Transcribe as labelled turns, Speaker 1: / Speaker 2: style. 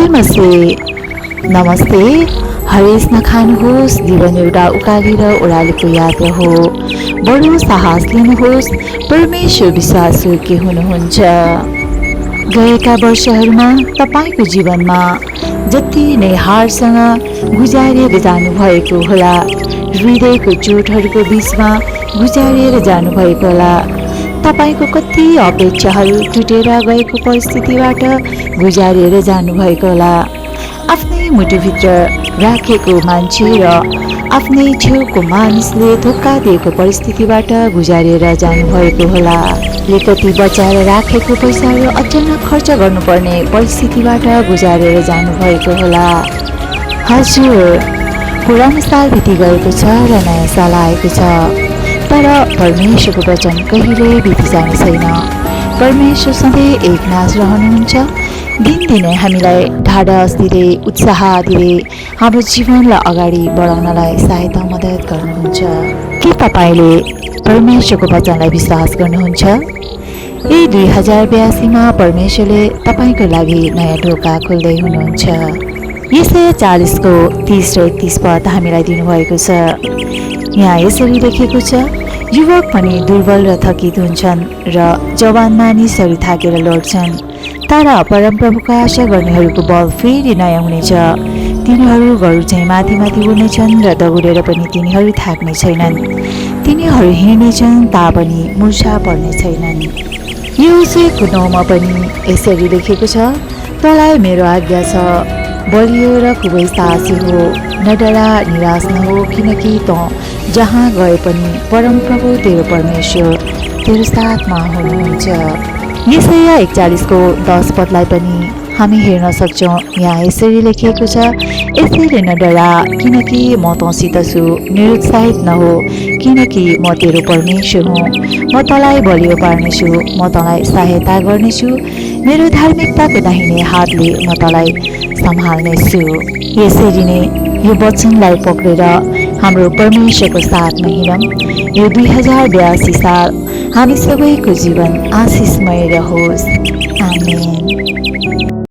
Speaker 1: नमस्ते नमस्ते। हरेस नखानुहोस्, जीवन एउटा उकाली र ओह्रालेको यात्रा हो। बडो साहस लिनुहोस्, परमेश्वर विश्वासु के हुनुहुन्छ। गएका वर्षहरूमा तपाईँको जीवनमा जति नै हारसँग गुजारेर जानुभएको होला, हृदयको चोटहरूको बिचमा गुजारेर जानुभएको होला, तपाईँको कति अपेक्षाहरू टुटेर गएको परिस्थितिबाट गुजारेर जानुभएको होला, आफ्नै मुटुभित्र राखेको मान्छे र आफ्नै छेउको मानिसले धोका दिएको परिस्थितिबाट गुजारेर जानुभएको होला, कति बचाएर राखेको पैसाहरू अचानक खर्च गर्नुपर्ने परिस्थितिबाट गुजारेर जानुभएको होला। हजुर, पुरानो साल बितिगएको छ र नयाँ साल आएको छ, तर परमेश्वरको वचन कहिले बिति जाने छैन। परमेश्वर सधैँ एकनाश रहनुहुन्छ, दिनदिनै हामीलाई ढाडस दिँदै, उत्साह दिँदै हाम्रो जीवनलाई अगाडि बढाउनलाई सहायता मद्दत गर्नुहुन्छ। के तपाईँले परमेश्वरको वचनलाई विश्वास गर्नुहुन्छ? यही 2082मा परमेश्वरले तपाईँको लागि नयाँ ढोका खोल्दै हुनुहुन्छ। यसै 40को 30 र 31 पद हामीलाई दिनुभएको छ। यहाँ यसरी लेखेको छ, युवक पनि दुर्बल र थकित हुन्छन् र जवान मानिसहरू थाकेर लड्छन्, तर परमप्रभुको आशा गर्नेहरूको बल फेरि नयाँ हुनेछ। तिनीहरू गरुड चाहिँ माथि माथि उड्नेछन् र दगुरेर पनि तिनीहरू थाक्ने छैनन्। तिनीहरू हिँड्नेछन् तापनि मुर्छा पर्ने छैनन्। योसेफको 9मा पनि यसरी लेखेको छ, तँलाई मेरो आज्ञा छ, बलियो र खुबै साहसी हो, न डरा निराश नहो, किनकि तँ जहाँ गए पनि परमप्रभु तेरो परमेश्वर तेरो साथमा हुनुहुन्छ। यसैया 41को 10 पदलाई पनि हामी हेर्न सक्छौँ। यहाँ यसरी लेखिएको छ, यसैले न डरा, किनकि म तँसित छु, निरुत्साहित नहो, किनकि म तेरो परमेश्वर हुँ। म तँलाई बलियो पार्नेछु, म तँलाई सहायता गर्नेछु, मेरो धार्मिकताको दाहिने हातले म तँलाई सम्हाल्नेछु। यसरी नै यो वचनलाई पक्रेर हाम्रो परमेश्वरको साथमा हिँडौँ। यो 2082 साल हामी सबैको जीवन आशिषमय रहोस्। आमेन।